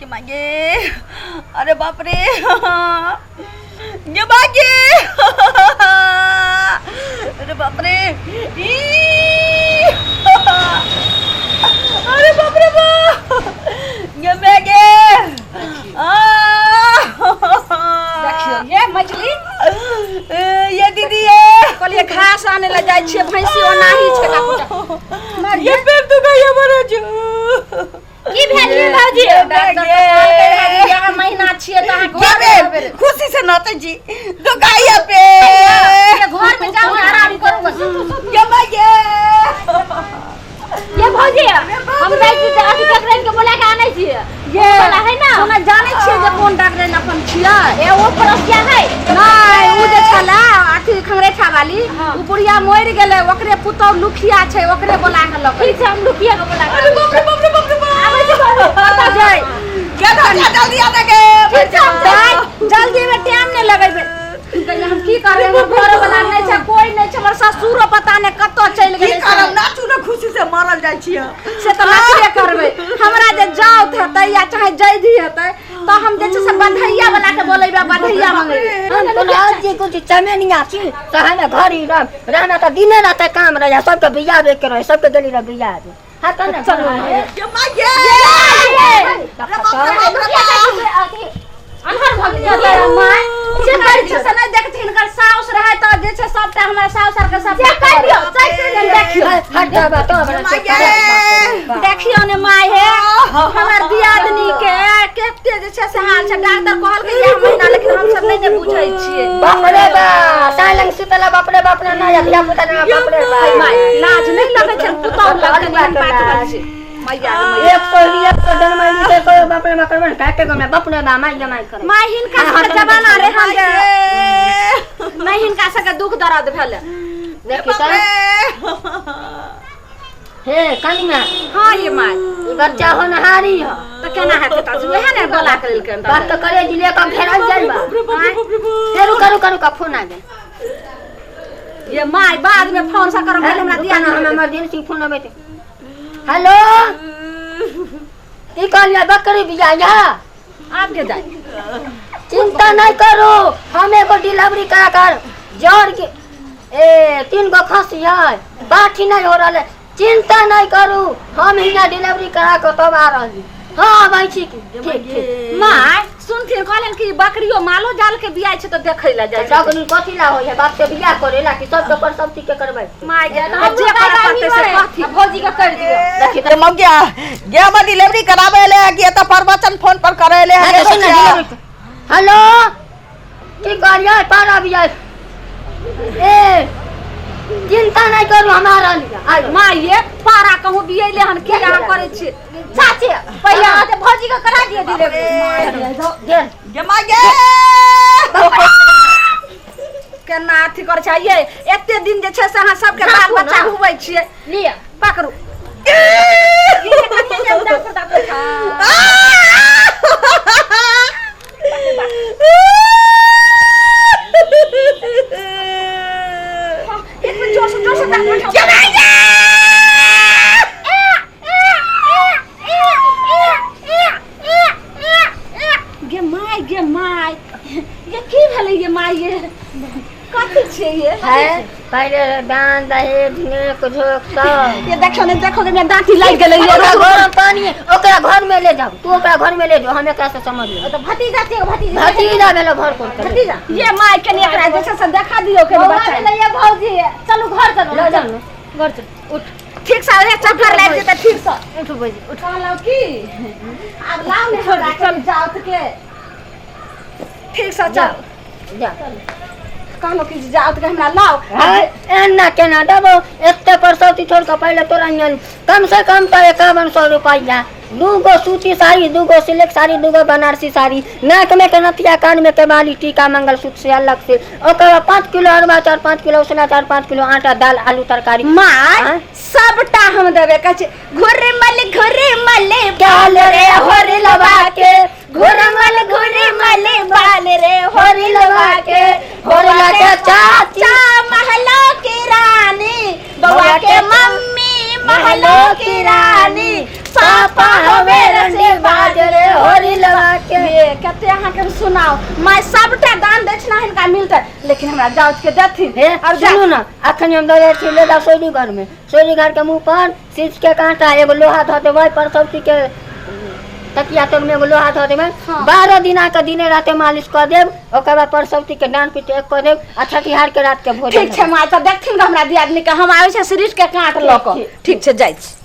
के मागे, अरे बाप रे, ये मागे, अरे बाप रे, ई, अरे बाप रे बाप, ये मागे, आ, देखियौ ये मछली। ये दीदी ये कहलिए घास आने लए जाइ छियै, भैंसी ओनाही छै बाबू। ये पेट दुखाइया बड़ा जो। की भेल ये भौजी? डॉक्टर कहलकै रहए जे इएह महीना छियै तऽ अहाँ घर मे रहबै। खुशी से नाचै छी दुखाइया पे। ये घर में जाउ ने, आराम करू बस। ये माये। ये भौजी, हम जाइ छी तऽ अथी डॉक्टरन के बोला के आनै छियै। ये वाला है ना? ओना जानै छियै जे कोन डॉक्टर अपन छियै? ए ओ पड़ोसिया है। नहि, ओ जे छलै अथी खंगरेठा वाली, ओ बुढ़िया मरि गेलै, ओकरे पुतहु लुखिया छै, ओकरे बोला के लऽ के। ठीक छै, हम लुकिया के बोला के अरे बाप रे बाप रे बाप रे बाप। आबै छी भौजी। कतऽ जाइ? ये तो जल्दी आने के। दाइ, जल्दी में टाइम नहि लगेबै। कहियै हम की करबै, हमर घर वाला नहि छै, कोई नहि छै, हमर ससुरो पता नहि कतऽ चलि की गेलै। करब, नाचू ने, खुशी से मारल जाइ छियै। से तऽ नाचबे करबै। हमरा जे जाउत हेतै या चाहे जैधी हेतै तऽ हम जे छै से बधैया वाला के बोलेबै, बधैया मंगेबै। हम कोनो आज जे कुछ चमेनिया छी तऽ हमे घर ही रह रहना तऽ दिने राते काम रहे, सबके बियाह के रहे, सबके गेली रह बियाह। हाँ तऽ ने चलू। ये माये। अन्हर भऽ गेलै। माय जे करै छै से नहि देखथिन, हिनकर साउस रहै तऽ जे छै सबटा हमरा साउस आरके सबटा चेक कर दियौ, चेक कर दियौ। देखियौ। हट जाबा तो माये। देखियौ ने माय, हे हमर दियादनी के कते जे छै से हाल छै। डॉक्टर कहलकै इएह महीना, लेकिन हमसब नहि ने बुझै छियै। बाप रे बा, साई लंग सुतला, बाप रे बाप, ना ना धिया पुता ना, बाप रे बाप। माय, लाज नहि लगै छै पुतहु लग कनि एहन बात करै छै? मैया गे मैया। एक सौ एक सौ जन्म से कोई बाप रे बाप करबे काटे गमे, बाप रे बा, माई जमाई करे। माय, हिनका सबके जमाना रे हम जे नहि हिनका सबके दुख दर्द भेलै। देखी तऽ हे कनिया। हाँ ये माय। ई बच्चा होनहारी ह। तऽ केना हेतै? तऽ उएह ने बोला के लेलकै। बात तऽ करे जिले कम घेरल जाइ बा। हे रुका रुका रुका, फोन आ गेल। ये my, बाद में फोन से करब, पहिले हमरा दिया। ना, हम इमरजेंसी फोन अबै छै। हेलो, की कहलियै? बकरी बिया या आब के जाय। चिंता नहीं करो, हम एगो डिलीवरी करा कर जड़ के ए तीन गो खसी है, बाठी नहीं हो रहा है। चिंता नहीं करू, हम हिना डिलीवरी करा के तब आ रही। हाँ भाई, ठीक ठीक ठीक। माय, सुनथिन, कहलन कि बकरियो मालो जाल के बियाइ छै तऽ देखै लए जाइ छै। सगनी कथी ला होय है? बाप से बियाह करेला कि सब के पर सब चीज के करबै? माय गे, आब जे करऽ पड़तै से कहथिन। भौजी के कर दियौ। देखी तऽ। मौगिया गे, हमर डिलीवरी कराबै ले कि एतऽ प्रवचन फोन पर करै ले? हाँ, तो सुन ना, डिलीवरी। हेलो, की कहलियै? पारा बियाह ए, चिंता नहीं करू, हम आ रहली। आयो। माय ये, पारा कहूँ बियैले हन की अहाँ करै छियै? चाची, पहिले अहाँ के भौजी के करा दियौ डिलीवरी। गेल। गे माये। केना अथी करै छै ये? एते दिन जे छै से अहाँ सबके बाल बच्चा हुबै छियै। लिअ। पकड़ू। एक मिनट, जोर से जोर से दांत उठाओ। गे my, गे my, ये की भेलै ये my? ये कथी छियै ये? है पहले दान दहेज नेक झोक सब। ये देखो ने, देखो के दांती लागि गेलै ये। ओकरा गरम पानी ओकरा घर में ले जाओ, तू ओकरा घर में ले जाओ, हम एकरा से समझ लेब। तऽ भतीजा छियै, भतीजा। भतीजा भेलो, घर कोन करे? भतीजा। ये my, कनि एकरा जे छै से देखा दियौ कनि बौआ बच्चा। भेलै ये भौजी, चलू घर चलू। लऽ जाउ ने। घर चलू, उठ। ठीक से रे, चक्कर लागि जेतै। ठीक से उठ भौजी, उठ। कहलहुँ की, आब लाउ ने हमरा कनि जाउत के। ठीक से चल। जा। कहलहुँ कि जाउत के हमरा लाउ। हाँ, एना केना देबो? एते पर सौती छोड़ के पहले तोरा हियाँ कम से कम तो 5100 रुपया, दूगो सूती साड़ी, दूगो सिल्क साड़ी, दूगो बनारसी साड़ी, नाक में के नथिया, कान में के बाली, टीका, मंगलसूत्र से अलग से, ओकर बाद 5 किलो अरबा चाउर, 5 किलो उसना चाउर, 5 किलो आटा, दाल, आलू, तरकारी। My, हाँ? सबटा हम देबै। कहै छै घुरमल घुरमल बाल रे होरी लबा के, घुरमल घुरमल बाल रे होरी लबा के, होरी लगा के चाची चाचा महलों की रानी, बउआ के मम्मी महलों की रानी, पापा हवे रंडी बाज रे होरी कते अहाँके हम सुनाउ माय सबटा दान दक्षिणा हिनका मिलतै लेकिन हमरा जाउत के देथिन हे और जा सुनू ना, अखन हम दऽ जाइ छी लेला सोरी घर में, सोरी घर के मुंह पर सीस के कांटा एगो लोहा धऽ देबै, परसौती के तकिया तर में एगो लोहा धऽ देबै। 12 दिना के दिने राते मालिश कऽ देब, ओकर बाद परसौती के डाँड़ पीट एक कऽ देब आ छठिहार के रात के भोजन। ठीक छै माय, तऽ देखथिन हमरा दियादनी के, हम आबै छै सिरिस के काँट लऽ कऽ। ठीक छै, जाइ छी।